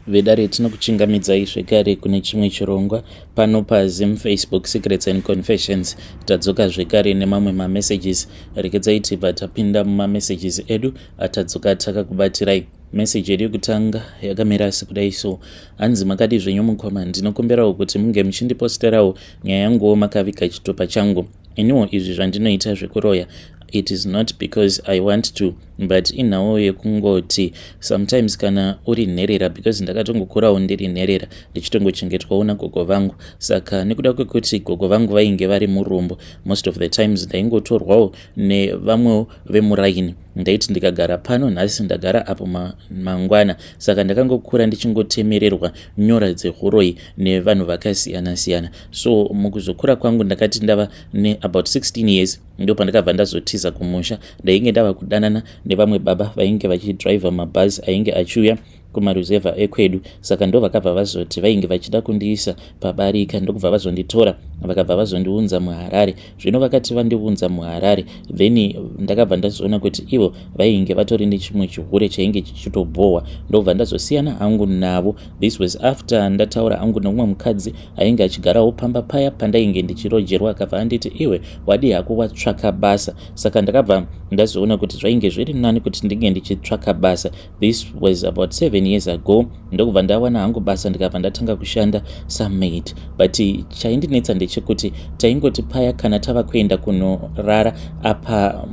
Vedare, tinokuchingamidzai zvekare kune chimwe chirongwa pano paZim Facebook Secrets and Confessions. Tadzoka zvekare nemamwe mamessages. Rekedzai tibva tapinda mumamessages edu atadzoka takakubatirai. Meseji yedu yekutanga yakamira sekudai so. Hanzi, "Makadi zvenyu mukoma? Ndinokumbirawo kuti munge muchindiposterawo nyaya yanguwo makaviga chitupa changu. Iniwo izvi zvandinoita zvekuroya, it is not because I want to, but inhawo yekungoti sometimes kana uri nherera, because ndakatongokurawo ndiri nherera, ndichitongochengetwawo nagogo vangu. Saka nekuda kwekuti gogo vangu vainge vari murombo, most of the times ndaingotorwawo nevamwewo vemuraini. Ndaiti ndikagara pano nhasi, ndagara apo mangwana. Saka ndakangokura ndichingotemererwa nyora dzehuroyi nevanhu vakasiyana-siyana. So mukuzokura kwangu, ndakati ndava neabout 16 years, ndo pandakabva ndazotiza kumusha. Ndainge ndava kudanana nevamwe baba vainge vachidhiraivha mabhazi ainge achiuya kumaruzevha ekwedu. Saka ndo vakabva vazoti vainge vachida kundiisa pabarika, ndokubva vazonditora, vakabva vazondiunza muHarare. Zvino vakati vandiunza muHarare, then ndakabva ndazoona kuti ivo vainge vatori nechimwe chihure chainge chichitobhohwa, ndobva ndazosiyana hangu navo. This was after ndataura hangu neumwe mukadzi ainge achigarawo pamba paya pandainge ndichirojerwa. Akabva anditi, 'Iwe, wadi hako watsvaka basa?' Saka ndakabva ndazoona kuti zvainge zviri nani kuti ndinge ndichitsvaka basa. This was about 7 years ago. Ndokubva ndawana hangu basa, ndikabva ndatanga kushanda samaid. But chaindinetsa ndechekuti taingoti paya kana tava kuenda kunorara, apa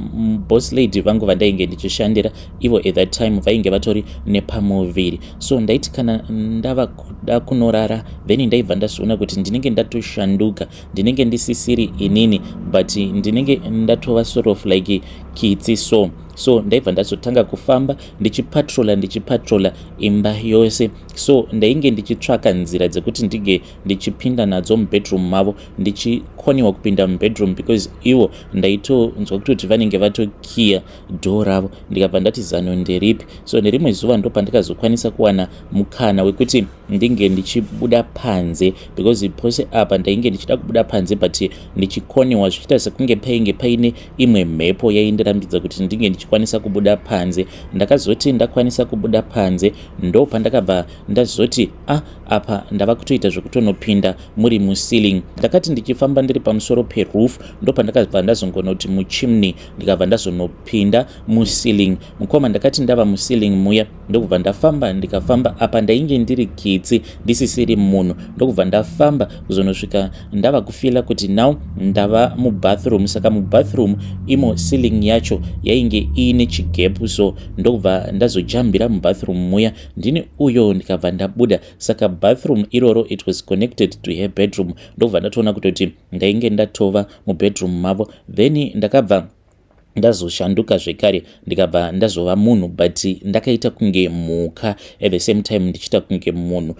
boss lady vangu vandainge ndichishandira ivo at that time vainge vatori nepamuviri. So ndaiti kana ndava kuda kunorara, then ndaibva ndazoona kuti ndinenge ndatoshanduka, ndinenge ndisisiri inini, but ndinenge ndatova sort of like kitsi. So ndaibva ndazotanga kufamba ndichipatrola, ndichipatrola imba yose. So ndainge ndichitsvaka nzira dzekuti ndinge ndichipinda nadzo mubedroom mavo, ndichikoniwa kupinda mubedroom because ivo ndaitonzwa kutoti vanenge vatokiya dhoo ravo. Ndikabva ndati, zano nderipi? So nerimwe zuva ndo pandikazokwanisa kuwana mukana wekuti ndinge ndichibuda panze, because pose apa ndainge ndichida kubuda panze but ndichikoniwa, zvichiita sekunge painge paine imwe mhepo yaindirambidza kuti ndinge ndichikwanisa kubuda panze. Ndakazoti ndakwanisa kubuda panze, ndo pandakabva ndazoti, "A ah, apa ndava kutoita zvekutonopinda muri muceiling." Ndakati ndichifamba ndiri pamusoro peroof, ndo pandakabva ndazongonoti muchimney, ndikabva ndazonopinda muceiling. Mukoma, ndakati ndava muceiling muya, ndokubva ndafamba, ndikafamba. Apa ndainge ndiri kitsi, ndisisiri munhu. Ndokubva ndafamba kuzonosvika ndava kufeela kuti now ndava mubathroom. Saka mubathroom imo ceiling yacho yainge iine chigap, so ndokubva ndazojambira mubathroom muya ndini uyo, ndikabva ndabuda. Saka bathroom iroro, it was connected to her bedroom. Ndokubva ndatoona kutoti ndainge ndatova mubedroom mavo. Then ndakabva ndazoshanduka zvekare, ndikabva ndazova munhu, but ndakaita kunge mhuka, at the same time ndichiita kunge munhu.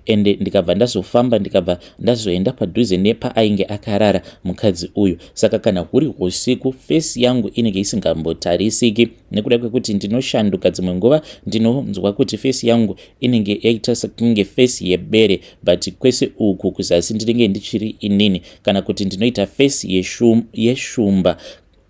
Ende ndikabva ndazofamba, ndikabva ndazoenda padhuze nepaainge akarara mukadzi uyu. Saka kana huri usiku, face yangu inenge isingambotarisiki nekuda kwekuti ndinoshanduka. Dzimwe nguva ndinonzwa kuti face yangu inenge yaita sekunge face yebere, but kwese uku kuzasi ndinenge ndichiri inini, kana kuti ndinoita face yeshumba,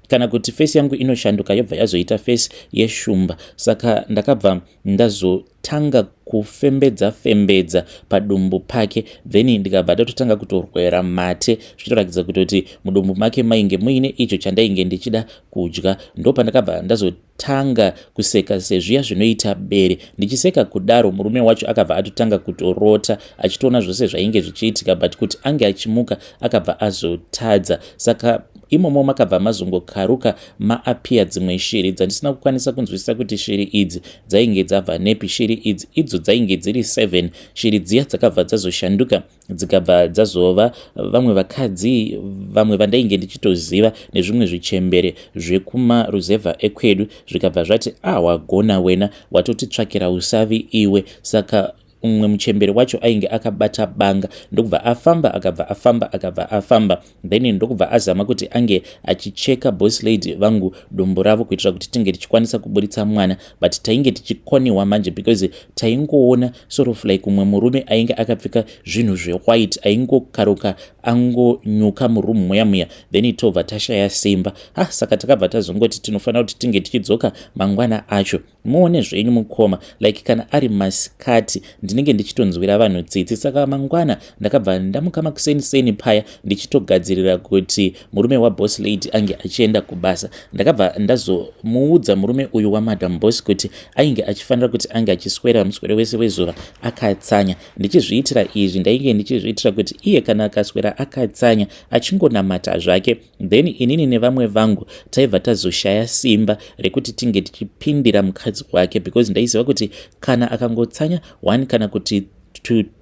kana kuti face yangu inoshanduka yobva yazoita face yeshumba. Saka ndakabva ndazotanga kufembedza fembedza padumbu pake, then ndikabva ndatotanga kutorwera mate, zvichitoratidza kutoti mudumbu make mainge muine icho chandainge ndichida kudya. Ndopandakabva ndazotanga kuseka sezviya zvinoita bere. Ndichiseka kudaro, murume wacho akabva atotanga kutorota, achitoona zvose zvainge zvichiitika, but kuti ange achimuka akabva azotadza. Saka imomo makabva mazongokaruka maappear dzimwe shiri dzandisina kukwanisa kunzwisisa kuti shiri idzi dzainge dzabva nepi. Shiri idzi idzo dzainge dziri 7. Shiri dziya dzakabva dzazoshanduka, dzikabva dzazova vamwe vakadzi, vamwe vandainge ndichitoziva, nezvimwe zvichembere zvekumaruzevha ekwedu. Zvikabva zvati, "Ah, wagona wena, watotitsvakira usavi iwe." Saka umwe muchembere wacho ainge akabata banga, ndokubva afamba, akabva afamba, akabva afamba, then ndokubva azama kuti ange achicheka boss lady vangu dumbu ravo kuitira kuti tinge tichikwanisa kuburitsa mwana. But tainge tichikoniwa manje, because taingoona sort of like umwe murume ainge akapfeka zvinhu zvewhite aingokaruka angonyuka murumu muya muya, then tobva tashaya simba. Ah, saka takabva tazongoti tinofanira kuti tinge tichidzoka mangwana acho. Muone zvenyu mukoma, like kana ari masikati. Ndinenge ndichitonzwira vanhu tsitsi. Saka mangwana ndakabva ndamuka makuseni-seni paya, ndichitogadzirira kuti murume waBoss Lady ange achienda kubasa. Ndakabva ndazomuudza murume uyu waMadam Boss kuti ainge achifanira kuti ange achiswera muswere wese wezuva akatsanya. Ndichizviitira izvi, ndainge ndichizviitira kuti iye kana akaswera akatsanya achingonamata zvake, then inini nevamwe vangu taibva tazoshaya simba rekuti tinge tichipindira mukadzi wake, because ndaiziva kuti kana akangotsanya one kana kuti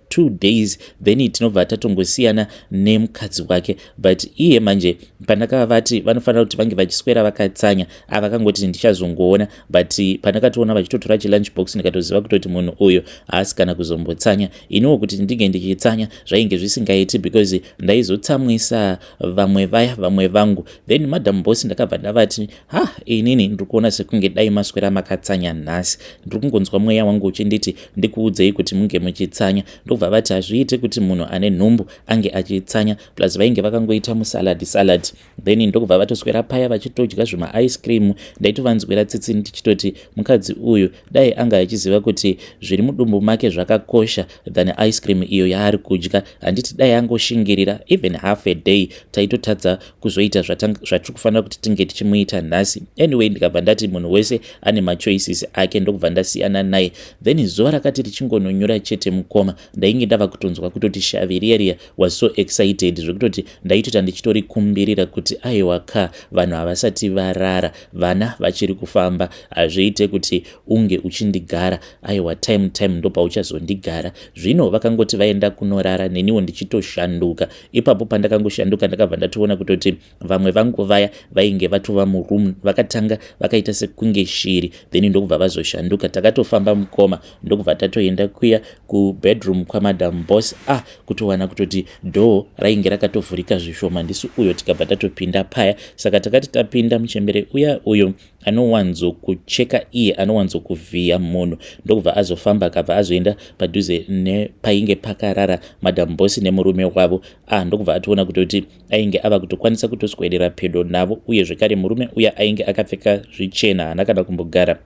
2 days, then tinobva tatongosiyana nemukadzi wake. But iye manje pandakavati vanofanira kuti vange vachiswera vakatsanya, avakangoti ndichazongoona. But pandakatoona vachitotora chilunch box, ndikatoziva kutoti munhu uyu haasi kana kuzombotsanya. Iniwo kuti ndinge ndichitsanya zvainge zvisingaiti, because ndaizotsamwisa vamwe vaya, vamwe vangu. Then Madam Boss ndakabva ndavati, "Ha, inini ndiri kuona sekunge dai maswera makatsanya nhasi. Ndiri kungonzwa mweya wangu uchinditi ndikuudzei kuti munge muchitsanya." Ndobva vati hazviite kuti munhu ane nhumbu ange achitsanya, plus vainge vakangoita musalad salad. Then ndokubva vatoswera paya vachitodya zvimaice cream. Ndaitovanzwira tsitsi, ndichitoti mukadzi uyu dai anga achiziva kuti zviri mudumbu make zvakakosha than ice cream iyo yaari kudya, handiti dai angoshingirira even half a day, taitotadza kuzoita zvatiri kufanira kuti tinge tichimuita nhasi. Anyway, ndikabva ndati munhu wese ane machoices ake, ndokubva ndasiyana naye. Then zuva rakati richingononyura chete, mukoma, ndainge ndava kutonzwa kutoti shavi riya riya was so excited, zvekutoti ndaitota ndichitorikumbirira kuti aiwa ka, vanhu havasati varara, vana vachiri kufamba, hazviite kuti unge uchindigara. Aiwa, time time ndopauchazondigara. Zvino vakangoti vaenda kunorara, neniwo ndichitoshanduka ipapo. Pandakangoshanduka, ndakabva ndatoona kutoti vamwe vangu vaya vainge vatova muroom, vakatanga vakaita sekunge shiri, then ndokubva vazoshanduka. Takatofamba, mukoma, ndokubva tatoenda kuya kubedroom kwaMadam Boss. Ah, kutowana kutoti door rainge rakatovhurika zvishoma. Ndisu uyo tikabva tatopinda paya. Saka takati tapinda, muchembere uya uyo anowanzokucheka, iye anowanzokuvhiya munhu, ndokubva azofamba, akabva azoenda padhuze nepainge pakarara Madam Boss nemurume wavo. Ah, ndokubva atoona kutoti ainge ava kutokwanisa kutoswedera pedo navo. Uye zvekare murume uya ainge akapfeka zvichena, haana kana kumbogara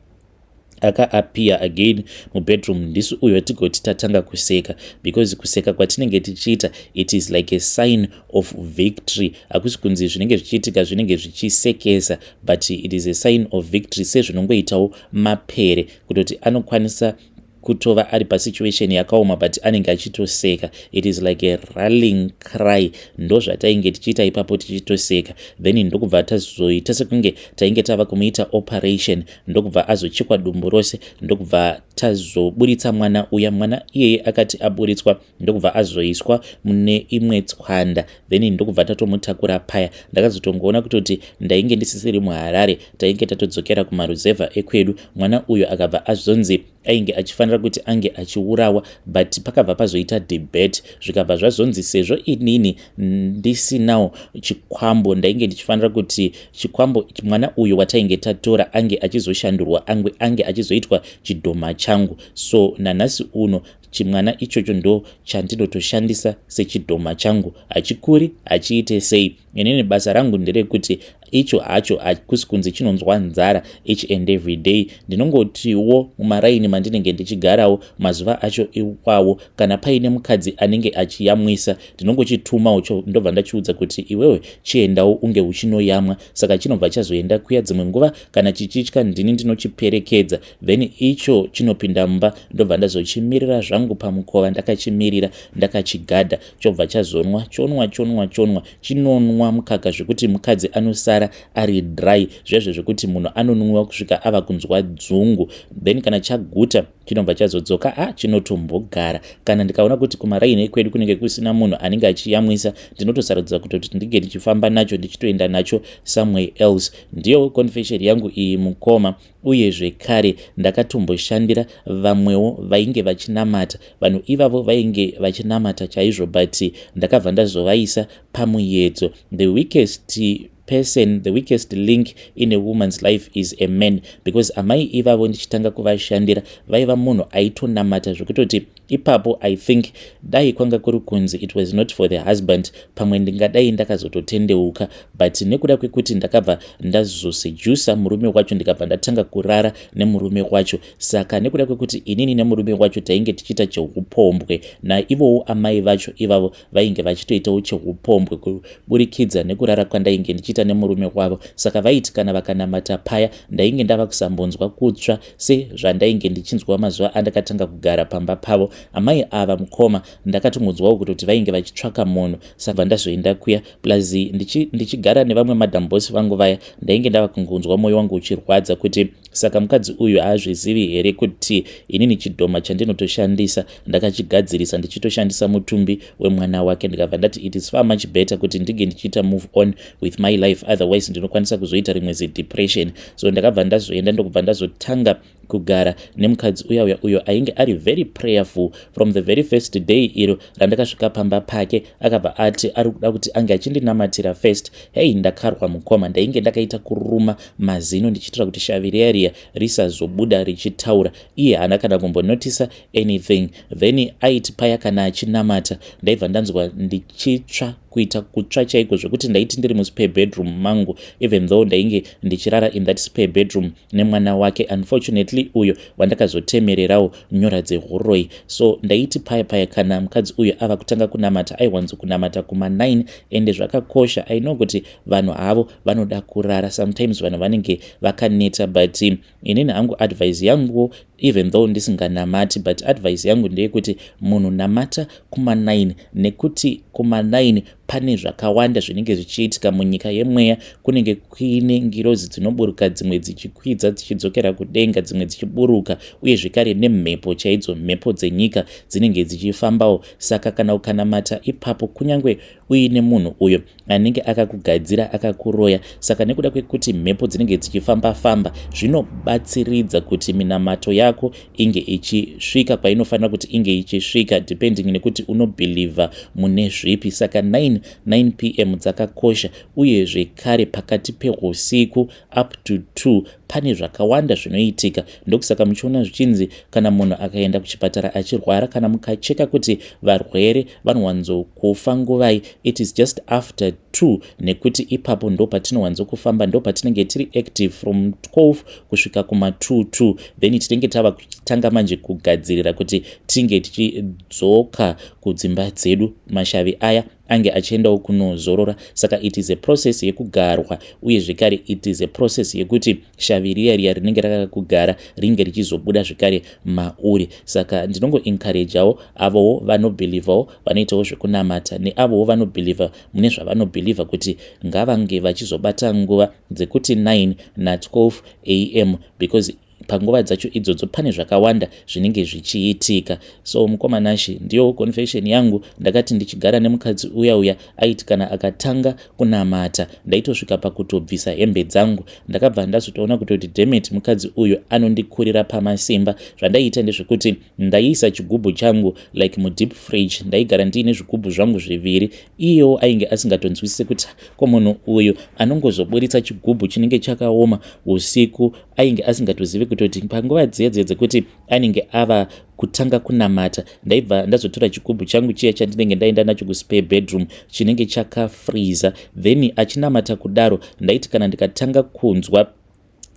akaappear again mubedroom. Ndisu uyo tigoti tatanga kuseka, because kuseka kwatinenge tichiita, it is like a sign of victory. Hakusi kunzi zvinenge zvichiitika zvinenge zvichisekesa, but it is a sign of victory, sezvinongoitawo mapere kutoti anokwanisa kutova ari pasituation yakaoma, but anenge achitoseka. It is like a rallying cry. Ndo zvatainge tichiita ipapo, tichitoseka. Then ndokubva tazoita sekunge tainge tava kumuita operation, ndokubva azochekwa dumbu rose, ndokubva tazoburitsa mwana uya. Mwana iyeye akati aburitswa, ndokubva azoiswa mune imwe tswanda, then ndokubva tatomutakura paya. Ndakazotongoona kutoti ndainge ndisisiri muHarare, tainge tatodzokera kumaruzevha ekwedu. Mwana uyu akabva azonzi ainge achifanira kuti ange achiurawa, but pakabva pazoita debate, zvikabva zvazonzi sezvo inini ndisinawo chikwambo, ndainge ndichifanira kuti chikwambo mwana uyu watainge tatora ange achizoshandurwa, ange achizoitwa chidhoma changu. So nanhasi uno chimwana ichocho ndo chandinotoshandisa sechidhoma changu. Hachikuri, hachiite sei. Inini basa rangu nderekuti icho hacho hakusi kunzi chinonzwa nzara each and every day. Ndinongotiwo mumaraini mandinenge ndichigarawo mazuva acho iwawo, kana paine mukadzi anenge achiyamwisa, ndinongochitumawo, ndobva ndachiudza kuti, "Iwewe chiendawo unge uchinoyamwa." Saka chinobva chazoenda kuya. Dzimwe nguva kana chichitya, ndini ndinochiperekedza. Then icho chinopinda mumba, ndobva ndazochimirira zvangu pamukova, ndakachimirira, ndakachigadha. Chobva chazonwa, chonwa, chonwa, chonwa, chinonwa mukaka zvekuti mukadzi anosara ari dry, zvezvo zvekuti munhu anonwiwa kusvika ava kunzwa dzungu. Then kana chaguta, chinobva chazodzoka. A, chinotombogara. Kana ndikaona kuti kumaraini ekwedu kunenge kusina munhu anenge achiyamwisa, ndinotosarudza kutoti ndinge ndichifamba nacho, ndichitoenda nacho somewhere else. Ndiyo confession yangu iyi, mukoma. Uye zvekare ndakatomboshandira vamwewo vainge vachinamata. Vanhu ivavo vainge vachinamata chaizvo, but ndakabva ndazovaisa pamuedzo. The weakest person, the weakest link in a woman's life is a man, because amai ivavo ndichitanga kuvashandira vaiva munhu aitonamata zvekutoti Ipapo I think dai kwanga kuri kunzi it was not for the husband, pamwe ndingadai ndakazototendeuka, but nekuda kwekuti ndakabva ndazosedusa murume wacho, ndikabva ndatanga kurara nemurume wacho. Saka nekuda kwekuti inini nemurume wacho tainge tichiita cheupombwe, naivowo amai vacho ivavo vainge vachitoitawo cheupombwe kuburikidza nekurara kwandainge ndichiita nemurume wavo. Saka vaiti kana vakanamata paya, ndainge ndava kusambonzwa kutsva sezvandainge ndichinzwa mazuva andakatanga kugara pamba pavo. Amai ava, mukoma, ndakatongonzwawo kutoti vainge vachitsvaka munhu. Saka ndazoenda kuya, plus ndichigara nevamwe madam boss vangu vaya, ndainge ndava kungonzwa mwoyo wangu uchirwadza kuti saka mukadzi uyu haazvizivi here kuti inini chidhoma chandinotoshandisa ndakachigadzirisa ndichitoshandisa mutumbi wemwana wake? Ndikabva ndati it is far much better kuti ndinge ndichiita move on with my life, otherwise ndinokwanisa kuzoita rimwe zedepression. So ndakabva ndazoenda, ndokubva ndazotanga kugara nemukadzi uya uya, uyo ainge ari very prayerful. From the very first day iro randakasvika pamba pake, akabva ati ari kuda kuti ange achindinamatira first. Hei, ndakarwa, mukoma. Ndainge ndakaita kuruma mazino ndichiitira kuti shavi riya riya risazobuda richitaura. Iye haana kana kumbonotisa anything. Then aiti paya kana achinamata, ndaibva ndanzwa ndichitsva, kuita kutsva chaiko, zvekuti ndaiti ndiri muspare bedroom mangu, even though ndainge ndichirara in that spare bedroom nemwana wake, unfortunately uyo wandakazotemererawo nyora dzehuroi. So ndaiti paya paya kana mukadzi uyu ava kutanga kunamata, aiwanzo kunamata kuma9, ende zvakakosha. I know kuti vanhu havo vanoda kurara, sometimes vanhu vanenge vakaneta, but inini hangu advice yangu, even though ndisinganamati, but advice yangu ndeyekuti munhu namata kuma9, nekuti kuma9 pane zvakawanda zvinenge zvichiitika munyika yemweya. Kunenge kuine ngirozi dzinoburuka, dzimwe dzichikwidza dzichidzokera kudenga, dzimwe dzichiburuka, uye zvekare nemhepo chaidzo, mhepo dzenyika dzinenge dzichifambawo. Saka kana ukanamata ipapo, kunyange uine munhu uyo anenge akakugadzira, akakuroya, saka nekuda kwekuti mhepo dzinenge dzichifamba-famba, zvinobatsiridza kuti minamato yako inge ichisvika kwainofanira kuti inge ichisvika, depending nekuti unobhilivha mune zvipi. Saka 9 9 p.m. dzakakosha. Uye zvekare pakati peusiku up to 2 pane zvakawanda zvinoitika. Ndokusaka muchiona zvichinzi kana munhu akaenda kuchipatara achirwara, kana mukacheka kuti varwere vanowanzokufa nguvai, it is just after 2, nekuti ipapo ndo patinowanzokufamba, ndo patinenge tiri active from 12 kusvika kuma2 2. Then tinenge tava kutanga manje kugadzirira kuti tinge tichidzoka kudzimba dzedu, mashavi aya ange achiendawo kunozorora. Saka it is a process yekugarwa, uye zvekare it is a process yekuti shavi riya riya rinenge rakakugara ringe richizobuda zvekare mauri. Saka ndinongoencouragewo avowo vanobhilivhawo, vanoitawo zvekunamata, neavowo vanobhilivha mune zvavanobhilivha, kuti ngavange vachizobata nguva dzekuti 9 na12 a.m., because panguva dzacho idzodzo pane zvakawanda zvinenge zvichiitika. So mukoma Nashi, ndiyo confession yangu. Ndakati ndichigara nemukadzi uya uya, aiti kana akatanga kunamata, ndaitosvika pakutobvisa hembe dzangu. Ndakabva ndazotoona kutoti dammit, mukadzi uyu anondikurira pamasimba. Zvandaiita ndezvekuti ndaiisa chigubhu changu like mudeep fridge. Ndaigara ndiine zvigubhu zvangu zviviri. Iyewo ainge asingatonzwisise kuti ko munhu uyu anongozoburitsa chigubhu chinenge chakaoma usiku. Ainge asingatozivi kutoti panguva dziya dziya dzekuti anenge ava kutanga kunamata, ndaibva ndazotora chigubhu changu chiya chandinenge ndaenda nacho kuspare bedroom chinenge chakafriza. Then achinamata kudaro, ndaiti kana ndikatanga kunzwa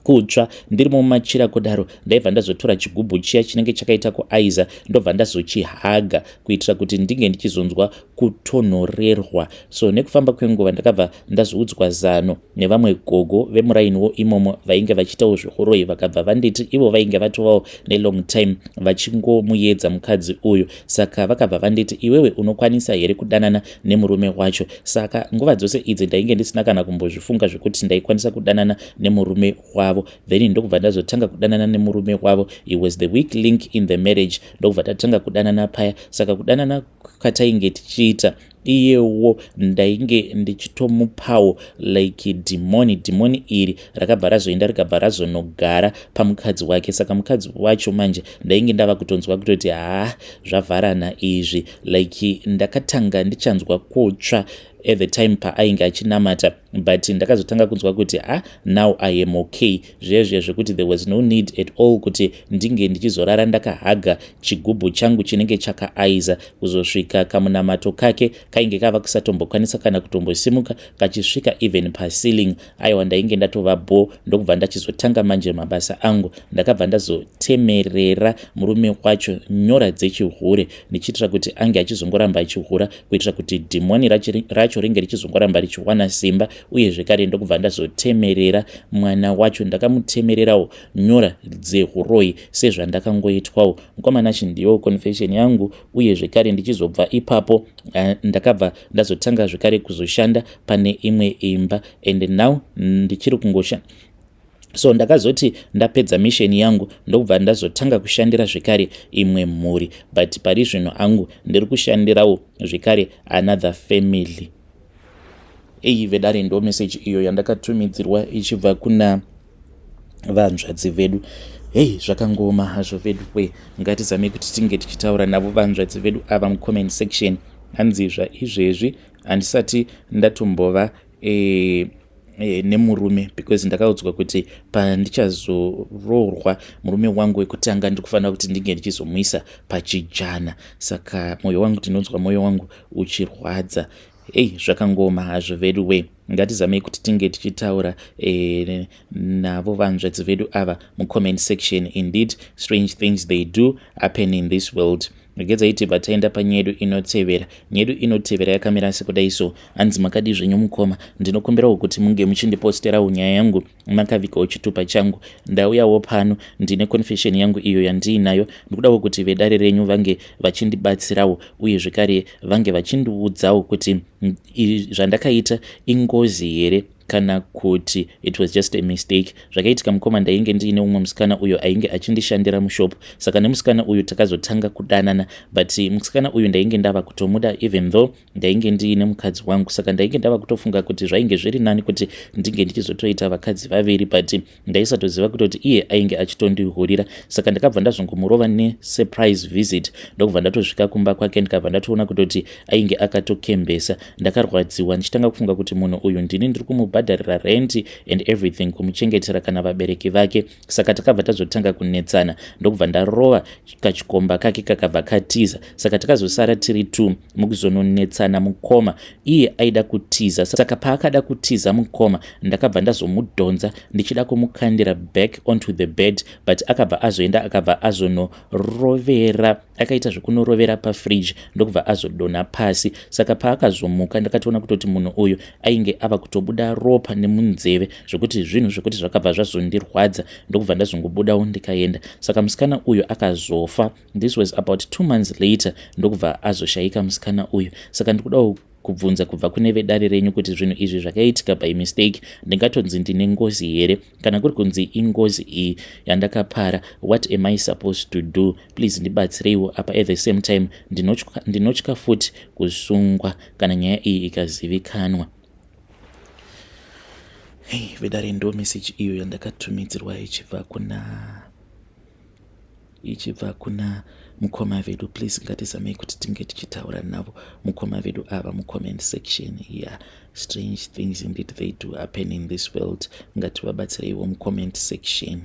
kutsva ndiri mumachira kudaro, ndaibva ndazotora chigubhu chiya chinenge chakaita kuaiza, ndobva ndazochihaga kuitira kuti ndinge ndichizonzwa kutonhorerwa. So nekufamba kwenguva ndakabva ndazoudzwa zano nevamwe gogo vemurainiwo imomo vainge vachiitawo zveuroi. Vakabva vanditi ivo vainge vatovawo nelong time vachingomuyedza mukadzi uyu. Saka vakabva vanditi, "Iwewe unokwanisa here kudanana nemurume wacho?" Saka nguva dzose idzi ndainge ndisina kana kumbozvifunga zvekuti ndaikwanisa kudanana nemurume wavo. Then ndokubva ndazotanga kudanana nemurume wavo. He was the weak link in the marriage. Ndokubva tatanga kudanana paya. Saka kudanana kwatainge tichiita, iyewo ndainge ndichitomupawo like dhimoni. Dhimoni iri rakabva razoenda, rikabva razonogara pamukadzi wake. Saka mukadzi wacho manje ndainge ndava kutonzwa kutoti haa, zvavharana izvi. Like ndakatanga ndichanzwa kutsva. At the time paainge achinamata, but ndakazotanga kunzwa kuti, "Ah, now I am okay." Zviye zviye zvekuti there was no need at all kuti ndinge ndichizorara ndakahaga chigubhu changu chinenge chakaaiza, kuzosvika kamunamato kake kainge kava kusatombokwanisa kana kutombosimuka kachisvika even paceiling. Aiwa, ndainge ndatova bo. Ndokubva ndachizotanga manje mabasa angu. Ndakabva ndazotemerera murume wacho nyora dzechihure, ndichiitira kuti ange achizongoramba achihura, kuitira kuti dhimoni racho ringe richizongoramba richiwana simba. Uye zvekare ndokubva ndazotemerera mwana wacho, ndakamutemererawo nyora dzehuroyi sezvandakangoitwawo. Mukomana, chindiwo confession yangu. Uye zvekare ndichizobva ipapo, ndakabva ndazotanga zvekare kuzoshanda pane imwe imba, and now ndichiri kungoshanda. So ndakazoti ndapedza mission yangu, ndokubva ndazotanga kushandira zvekare imwe mhuri, but pari zvino angu ndiri kushandirawo zvekare another family. Iyi, vedare, ndo message iyo yandakatumidzirwa ichibva kuna vanzvadzi vedu. Hei, zvakangoma hazvo vedu we. Ngatizamei kuti tinge tichitaura navo vanzvadzi vedu ava mucomment section. Hanzi zvaizvezvi handisati ndatombova nemurume because ndakaudzwa kuti pandichazoroorwa, murume wangu wekutanga ndiri kufanira kuti ndinge ndichizomuisa pachijana. Saka mwoyo wangu, tinonzwa mwoyo wangu uchirwadza. Ei, zvakangoma hazvo vedu we. Ngatizamei kuti tinge tichitaura navo vanzvadzi vedu ava mucomment section. Indeed, strange things, they do happen in this world. Regedzai tibva taenda panyedu inotevera. Nyedu inotevera yakamira sekudai so. Hanzi, "Makadi zvenyu mukoma? Ndinokumbirawo kuti munge muchindiposterawo nyaya yangu makavigawo chitupa changu. Ndauyawo pano ndine confession yangu iyo yandiinayo. Ndikudawo kuti vedare renyu vange vachindibatsirawo, uye zvekare vange vachindiudzawo kuti zvandakaita ingozi here kana kuti it was just a mistake. Zvakaitika mukoma, ndainge ndiine umwe musikana uyo ainge achindishandira mushop. Saka nemusikana uyu takazotanga kudanana, but musikana uyu ndainge ndava kutomuda, even though ndainge ndiine mukadzi wangu. Saka ndainge ndava kutofunga kuti zvainge zviri nani kuti ndinge ndichizotoita vakadzi vaviri, but ndaisatoziva kutoti iye ainge achitondihurira. Saka ndakabva ndazongomurova nesurprise visit, ndokubva ndatosvika kumba kwake, ndikabva ndatoona kutoti ainge akatokembesa. Ndakarwadziwa ndichitanga kufunga kuti munhu uyu ndini ndiri kumubhadharira rent and everything, kumuchengetera kana vabereki vake. Saka takabva tazotanga kunetsana, ndokubva ndarova kachikomba kake, kakabva katiza. Saka takazosara tiri two. Mukuzononetsana mukoma, iye aida kutiza. Saka paakada kutiza mukoma, ndakabva ndazomudhonza ndichida kumukandira back onto the bed, but akabva azoenda, akabva azonorovera, akaita zvekunorovera pafridge, ndokubva azodonha pasi. Saka paakazomuka, ndakatoona kutoti munhu uyu ainge ava kutobuda ropa nemunzeve, zvokuti zvinhu zvokuti zvakabva zvazondirwadza, ndokubva ndazongobudawo ndikaenda. Saka musikana uyu akazofa. This was about 2 months later, ndokubva azoshayika musikana uyu. Saka ndikudawo kubvunza kubva kune vedare renyu kuti zvinhu izvi zvakaitika by mistake, ndingatonzi ndine ngozi here? Kana kuri kunzi ingozi iyi yandakapara, what am I supposed to do? Please ndibatsireiwo apa. At the same time ndinotya futi kusungwa kana nyaya iyi ikazivikanwa." Hey, vedare, ndo message iyo yandakatumidzirwa ichibva kuna mukoma vedu. Please ngatizamei kuti tinge tichitaura navo mukoma vedu ava mucomment section. Yeah, strange things indeed, they do happen in this world. Ngativabatsireiwo mucomment section.